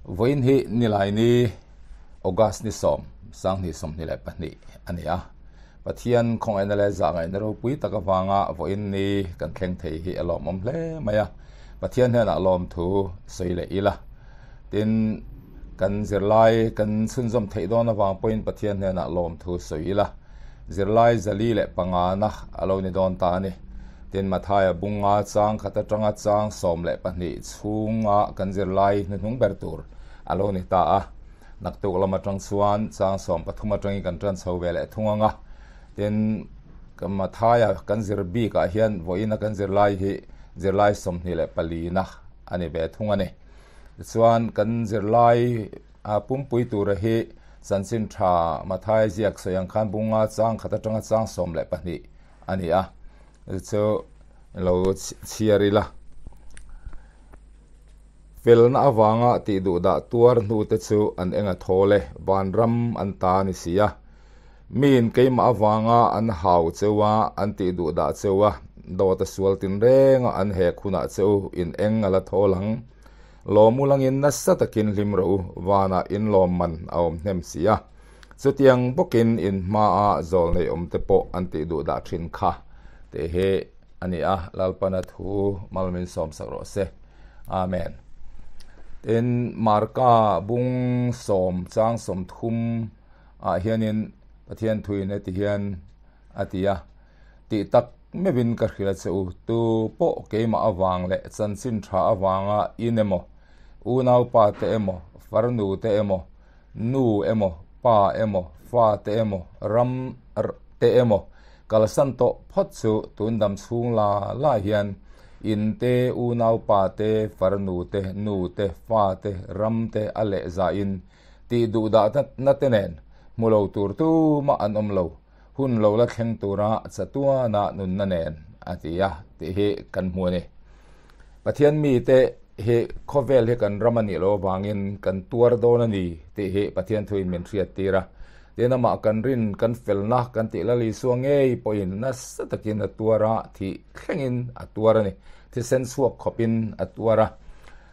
Vawiin hi Nilaini August ni sawm, 2022 a ni a. Pathian khawngaihna leh zahngaihna ropui tak avanga vawiin ni kan thleng thei hi a lawmawm hle mai a. Pathian hnenah lawmthu sawi leh ila. Tin, kan zirlai kan chhunzawm theih dawn avang pawhin Pathian hnenah lawmthu sawi ila. Zirlai 405 na a lo ni dawn ta a ni. Tin, Mathaia bunga chang khat atanga chang 12 chhunga kan zirlai hnuhnung ber tur a lo ni ta a. Naktuk lam atang chuan chang 13 atangin kan tan chho ve leh thung ang a. Tin, Mathaia kan zir bikah hian vawiina kan zirlai hi zirlai 24 na a ni ve thung a ni. Tichuan, kan zirlai pumpui tura hi chanchin tha Mathaia ziak sawi ang khan bunga chang khat atanga chang 12 a ni a. Chu lo chhiar ila. Felna avanga tih duhdah tuar hnute chu an eng a thawl e, vanram an ta a ni si a. Miin keimah avanga an hau cheu a, an tih duhdah cheu a, dawt a sual tinrenga an hek hunah cheu in eng a la thawl ang. Lawm ulangin nasa takin hlim rawh u, vanah in lawm man a awm hnem si a. Chutiang bawkin in hmaa zawl nei awmte pawh an tih duhdah thin kha tih hi a ni a, Lalpana thu mal min sawmsak rawh se. Amen. Tin, Marka bung sawm chang 30 ah hianin Pathian thuin heti hian a ti a, Tih tak meuhin ka hrilh a che u, tu pawh keimah avang leh chanchin tha avanga in emaw, unaupa te emaw, farnu te emaw, nu emaw, pa emaw, fa te emaw, ram te emaw kalsan tawh phawt chu tun dam chhung la la hian in te, unaupa te, farnu te, nu te, fa te, ram te a leh zahin tih duhdah na te nen hmu lo tur tumah an awm lo. Hun lo la thleng tura chatuana nunna nen a ti a tih hi kan hmu a ni. Pathian mite hi khawvel hi kan ram a nih loh avangin kan tuar dawn a ni tih hi Pathian thuin min hriat tir a. Tin, amah kan rin, kan felna kan tih Lal Isua ngei pawhin nasa takin a tuar a, thih thlengin a tuar a ni. Thisen chhuak khawpin a tuar a.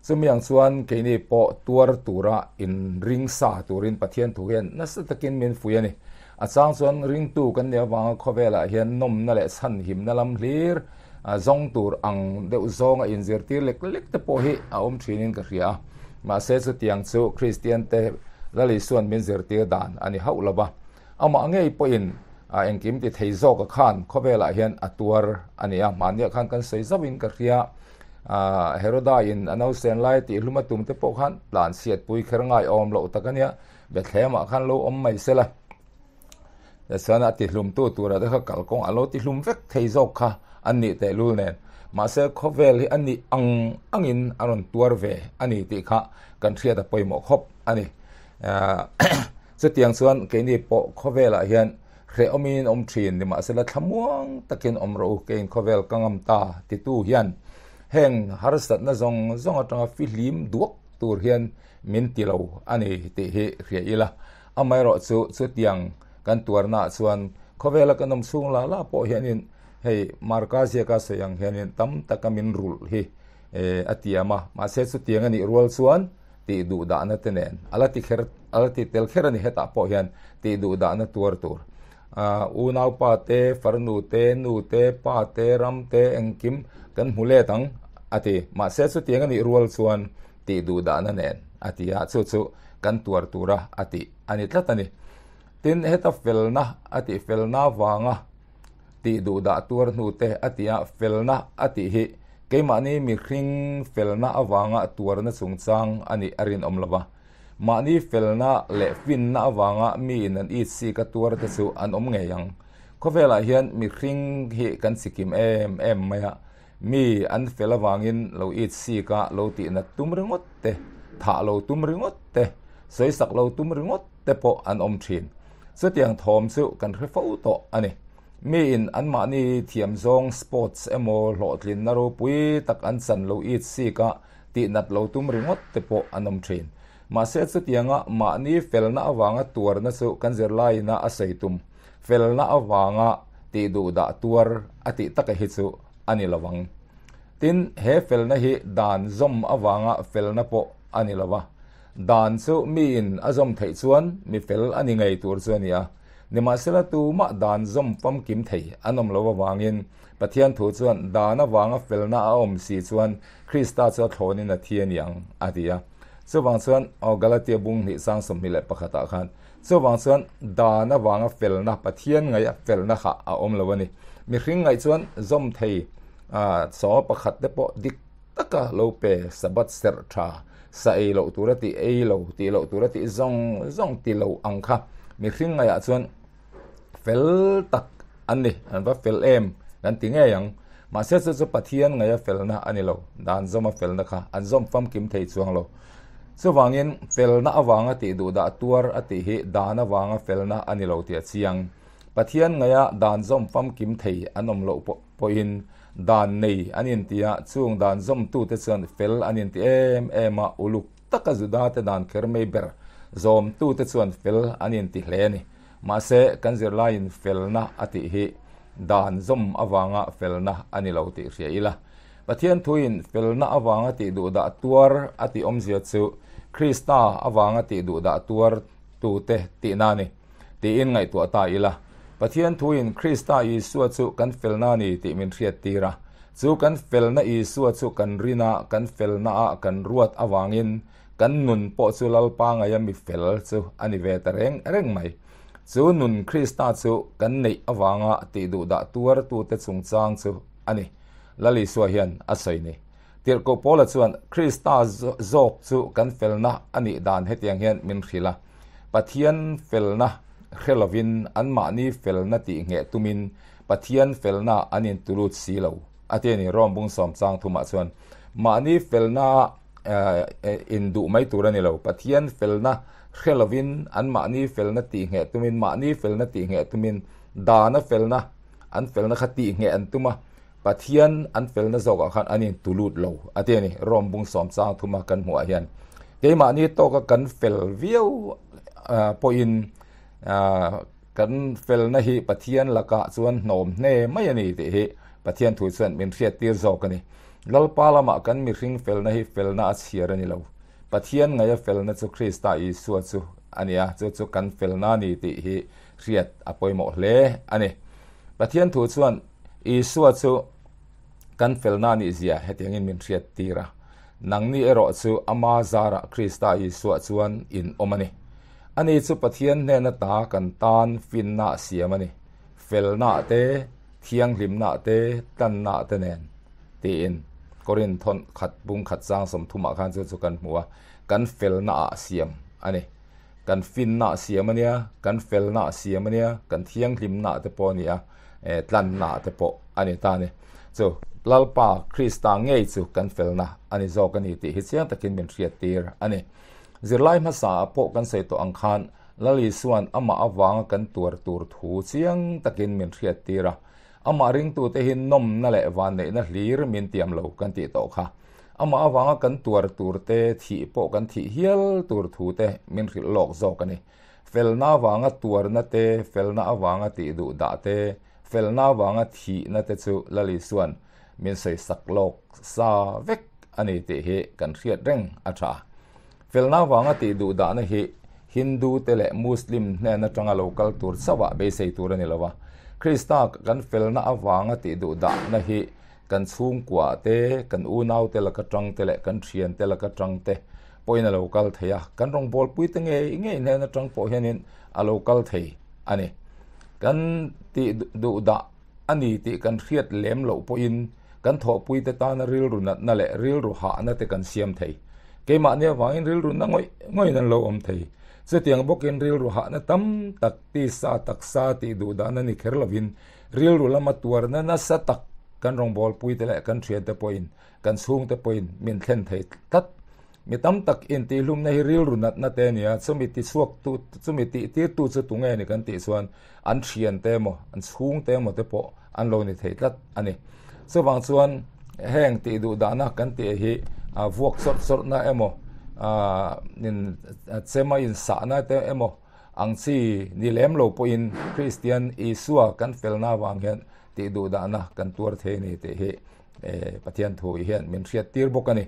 Chumi ang chuan keini pawh tuar tura inring sa turin Pathian thu hian nasa takin min fuih a ni. A chang chuan ringtu kan nih avanga khawvelah hian nawmna leh chhanhimna lam hlir zawng tur ang deuh zawnga inzirtir lek lek te pawh hi a awm thinin ka hria a. Mahse chutiang chu Kristian te Lal Isua'n min zirtir dan a ni hauh lo va. Amah ngei pawhin engkim ti thei zawka khan khawvelah hian a tuar a ni a. Mahniah khan kan sawi zauhin ka hria. Heroda in a nausen lai tihlum a tum te pawh khan tlan chhiatpui kher ngai awm loh tak a nia. Bethlehem-ah khan lo awm mai se la. Tichuan a tihlumtu tura te kha kalkawng a lo tihlum vek thei zawk kha an nih tehlul nen. Mahse khawvel hi a nih ang angin a rawn tuar ve a ni tih kha kan hriat a pawimawh khawp a ni. Chutiang chuan keini pawh khawvelah hian hrehawmin awm thin nimahsela thlamuang takin awm rawh u, keiin khawvel ka ngam ta titu hian heng harsatna zawng zawng atanga fihlim duak tur hian min ti lo a ni tih hi hria ila. Amaherawhchu chutiang kan tuarnaah chuan khawvela kan awm chhung la la pawh hianin hei Marka ziaka sawi ang hianin tam taka min rulh hi a tiam a, mahse chutiang a nih rual chuan tih duhdahna te nen a la ti kher a la ti tel kher a ni hetah pawh hian tih duhdahna tuar tur unaupa te, farnu te, nu te, pa te, ram te engkim kan hmu let ang a ti, mahse chutiang a nih rual chuan tih duhdahna nen a ti a, chu chu kan tuar tura a tih a ni tlat a ni. Tin, heta felna a tih felna avanga tih duhdah tuar hnu te a ti a, felna a tih hi keimahni mihring felna avanga tuarna chungchang a nih a rinawm lo va. Mahni felna leh finna avanga miin an it sik a tuar te chu an awm ngei ang. Khawvelah hian mihring hi kan chikim em em mai a, Mi an fel avangin lo it sik a, lo tih nat tum ringawt te, thah lo tum ringawt te, sawisak lo tum ringawt te pawh an awm thin. Chutiang thawm chu kan hre fo tawh a ni. Miin anmahni thiam zawng sports emaw hlawhtlinna ropui tak an chan lo it sik a, tih nat lo tum ringawt te pawh an awm thin. Mahse chutianga mahni felna avanga tuarna chu kan zirlaiina a sawi tum felna avanga tih duhdah tuar a tih taka hi chu a ni lo ang. Tin, he felna hi dan zawm avanga felna pawh a ni lo va. Dan chu miin a zawm theih chuan mi fel a ni ngei tur chu a ni a. Nimahsela tumah dan zawm famkim thei an awm lo avangin Pathian thu chuan dan avanga felna a awm si chuan Krista chu a thlawnin a thi a ni ang a ti a. Chuvang chuan aw Galatia bung hnih sang 21 ah khan chuvang chuan dan avanga felna Pathian ngaih a felna kha a awm lo a ni. Mihring ngaih chuan zawm thei sawma pakhat te pawh dik taka lo pe Sabbath serh tha sa ei loh tura tih ei lo tih loh tura tih zawng zawng ti lo ang kha mihring ngaihah chuan fel tak an ni an va fel em kan ti ngei ang mahse chu chu Pathian ngaia felna a ni lo dan zawma felna kha an zawm famkim thei chuang lo chuvangin felna avanga tih duh dah tuar a tih hi dan avanga felna a ni lo tih a chiang Pathian ngaia dan zawm famkim thei an awm loh pawh pawhin dan nei an inti a, chung dan zawmtute chuan fel an inti em em a, uluk taka Judate dan kher mai ber zawmtute chuan fel an inti hle a ni. Mahse, kan zirlaiin felna a tih hi dan zawm avanga felna a ni lo tih hria ila. Pathian thuin felna avanga tih duhdah tuar a tih awmzia chu Krista avanga tih duhdah tuar tute tihna a ni. Tiin ngaihtuah ta ila, Pathian thuin Krista Isua chu kan felna a ni tih min hriattir a. Chu kan felna Isua chu kan rina, kan felnaah kan ruat avangin kan nun pawh chu Lalpa ngaia mi fel chu a ni ve ta reng reng mai. Chu nun Krista chu kan neih avanga tih duhdah tuartute chungchang chu a ni, Lal Isua hian a sawi ni. Tirhkoh Paula chuan Krista zawk chu kan felna a nih dan hetiang hian min hrilh a, Pathian felna hre lovin anmahni felna tih ngheh tumin Pathian felna an intulut si lo a ti a ni. Rom bung sawm chang thumah chuan mahni felna induh mai tur a ni lo, Pathian felna hre lovin anmahni felna tih ngheh tumin mahni felna tih ngheh tumin dana felna an felna kha tih ngheh an tum a, Pathian an felna zawkah khan an intu lut lo a ti a ni. Rom bung sawm chang thuma kan hmuhah hian keimahni tawka kan fel viau pawhin kan felna hi Pathian lakah chuan hnawm hne mai a ni tih hi Pathian thu chuan min hriattir zawk a ni. Lalpa lamah kan mihring felna hi felna a chhiar a ni lo. Pathian ngaia felna chu Krista Isua chu a ni a, chu chu kan felna a ni tih hi hriat a pawimawh hle a ni. Pathian thu chuan Isua chu kan felna nih zia hetiangin min hriat tir a, nangni erawh chu ama zarah Krista Isua chuan in awm a ni. Ani chu Pathian hnena ta kan tan finna a siam a ni, felna te, thianghlimna te, tlanna te nen, tiin Korinth thawn khat bung khat chang sawmthumah khan chu chu kan hmu a, kan felna ah a siam a ni. Kan finna a siam a nia, kan felna a siam a nia, kan thianghlimna te pawh a ni a, tlanna te pawh a ni ta a ni. Chu Lalpa Krista ngei chu kan felna a ni zawk a ni tih hi chiang takin min hriattir a ni. Zirlai hmasa ah pawh kan sawi tawh ang khan Lal Isua'n amah avanga kan tuar tur thu chiang takin min hriattir a. Amah ringtute hi nawmna leh vanneihna hlir min tiam lo kan tih tawh kha. Amah avanga kan tuar tur te, thih pawh kan thih hial tur thu te min hrilh lawk zawk a ni. Felna avanga tuarna te, felna avanga tih duh dah te, felna avanga thihna te chu Lal Isua'n min sawi sak lawk sa vek a ni tih hi kan hriat reng a tha. Felna avanga tih duh dahna hi Hindu te leh Muslim hnen atanga lo kal tur chauh ah beisei tur a ni lo a. Krista kan felna avanga tih duh dahna hi kan chhungkua te, kan unau te laka tang te leh kan thian te laka tang te pawhin a lo kal thei a, kan rawngbawlpui te ngei ngei hnen atang pawh hianin a lo kal thei a ni. Kan tih duh dah a ni tih kan hriat lem loh pawhin kan thawhpui te tana rilru natna leh rilru hahna te kan siam thei. Keimahni avangin rilru na ngawih ngawih an lo awm thei. Chutiang bawkin rilru hahna tam tak tisa taksa tih duh dan a ni kher lovin rilru lama tuarna nasa tak kan rawngbawlpui te leh kan thiante pawhin kan chhungte pawhin min thlen thei tlat. Mi tam tak intihhlumna hi rilru natna te a ni a, chumi tichhuak tu, chumi tihtirtu chu tunge ni kan tih chuan an thiante emaw, an chhungte emaw te pawh an lo ni thei tlat a ni. Chuvang chuan heng tih duh dahna kan tih hi vuak sawrh sawrhna emaw, in chema insahna te emaw ang chi ni lem lo pawhin Kristian Isua kan felna avang hian tih duh dahna kan tuar thei a ni tih hi Pathian thu hian min hriat tir bawk a ni.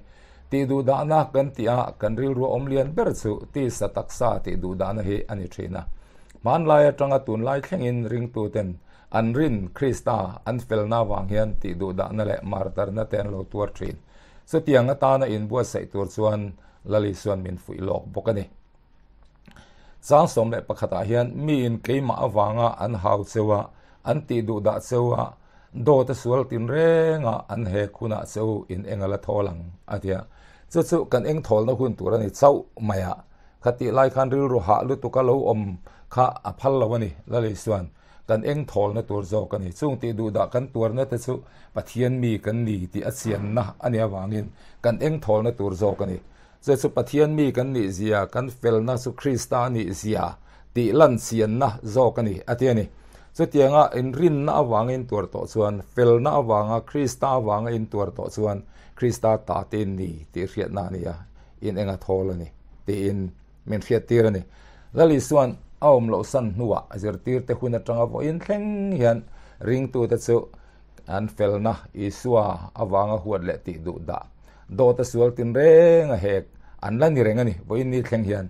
Tihduhdahna kan tih a, kan rilru awm lian ber chu tisa taksa tihduhdahna hi a ni thin a. Hmanlai atanga tunlai thlengin ringtuten an rin Krista an felna avang hian tihduhdahna leh martarna te an lo tuar thin. Chutiang atana inbuatsaih tur chuan Lal Isuan min fuih lawk bawk a ni. Chang 11 ah hian miin keimah avanga an hau cheu a, an tihduhdah cheu a, dawt a sual tinreng a, an hek hunah cheu in eng a la thawl ang, a ti a. Chu chu kan eng thawlna hun tur a ni chauh mai a. Khatih lai khan rilru hah lutuk a lo awm kha a phal lo a ni, Laleisuan. Kan eng thawlna tur zawk a ni. Chung tihduhdah kan tuarna te chu Pathian mi kan ni tih a chianna a nih avangin kan eng thawlna tur zawk a ni. Chu chu Pathian mi kan nih zia, kan felna chu Krista a nih zia tih lan chianna zawk a ni, a ti a ni. Chutianga inrinna avanga intuar tawh chuan, felna avanga, Krista avanga intuar tawh chuan Krista ta te in ni tih hriatna a ni a, in eng a thawl a ni tiin min hriattir a ni. Lal Isua'n a awm loh san hnuah zirtirte hun atanga vawiin thleng hian ringtute chu An felna Isua avanga huat leh tih duh dah dawt a sual tinreng a hek an la ni reng a ni vawiin ni thleng hian.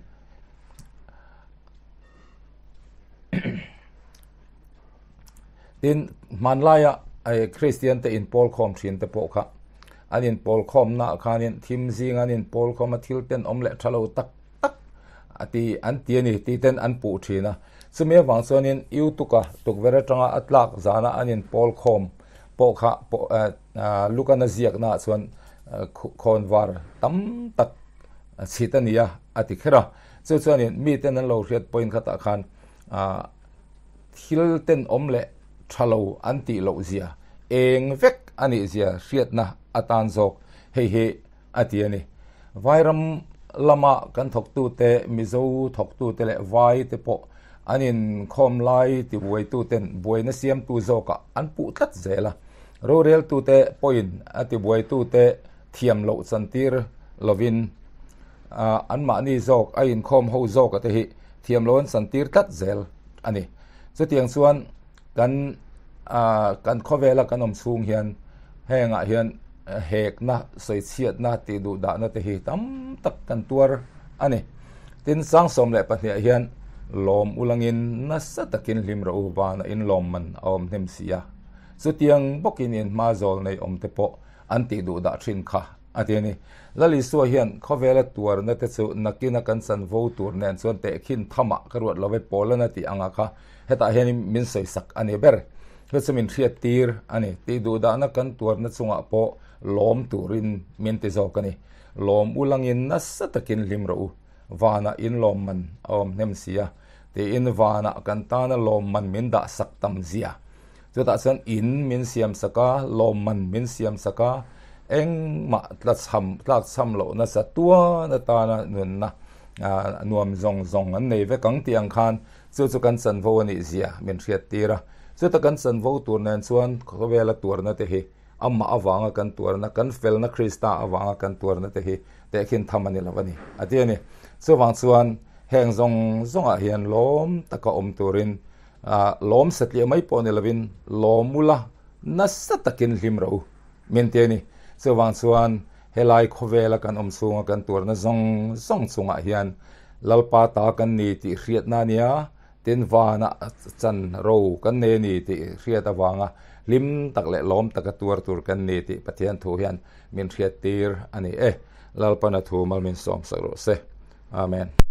Tin, hmanlaia Kristian te inpawl khawm thin te pawh kha an inpawl khawmna ah khanin thim zinga an inpawl khawm a thil tenawm leh tha lo tak tak a ti an ti a ni tih ten an puh thin a. Chumi avang chuanin Eutuka tukverh atanga a tlak zana an inpawl khawm pawh kha Lukana ziakna ah chuan khawnvar tam tak chhit a ni a, a ti kher a. Chu chuanin miten an lo hriat point khatah khan thil tenawm leh tha lo an tih loh zia eng vek a nih zia hriatna atan zawk hei hi a ti a ni. Vairam lama kan thawktute, Mizo thawktute leh Vai te pawh an inkhawm lai tibuaituten buaina siamtu zawkah an puh tlat zel a. Roreltute pawhin a tibuaitute thiam loh chantir lovin anmahni zawk a inkhawm ho zawka te hi thiam loh an chantir tlat zel a ni. Chutiang chuan kan kan khawvela kan awm chhung hian hengah hian hekna sawichhiatna tih duh dahna te hi tam tak kan tuar a ni. Tin, 12 ah hian lawm ulangin nasa takin hlim rawh u vana in lawm man a awm hnem si a. Chutiang bawkin in hma zawl nei awm te pawh an tih duh dah thin kha a ti a ni. Lal Isua hian khawvela tuarna te chu nakina kan chanvo tur nen chuan tehkhin thamah ka ruat lo ve Paulana tih anga kha Hetah hianin min sawisak a ni ber. Hei chu min hriattir a ni. Tih duhdahna kan tuarna chungah pawh lawm turin min ti zawk a ni. Lawm ulangin nasa takin hlim rawh u. Vanah in lawm man a awm hnem si a, tiin vanah kan tana lawm man min dah sak tam zia. Chutah chuan in min siam sak a, lawm man min siam sak a, engmah tlachham tlakchham loh nasa tuan atana nunna nuam zawng zawng an nei vek ang tih ang khan Chu chu kan chanvo a nih zia min hriattir a. Chuta kan chanvo tur nen chuan khawvela tuarna te hi amah avanga kan tuarna, kan felna Krista avanga kan tuarna te hi tehkhin tham a ni lo a ni, a ti a ni. Chuvang chuan heng zawng zawngah hian lawm taka awm turin lawm satliah mai pawh ni lovin lawm ula nasa takin hlim rawh u min ti a ni. Chuvang chuan Helai khawvela kan awm chhunga kan tuarna zawng zawng chungah hian Lalpa ta kan ni tih hriatna a nia, tin vana chan ro kan nei a ni tih hriat avanga hlim tak leh lawm taka tuar tur kan ni tih Pathian thu hian min hriattir a ni e. Lalpana thu mal min sawmsak rawh se. Amen.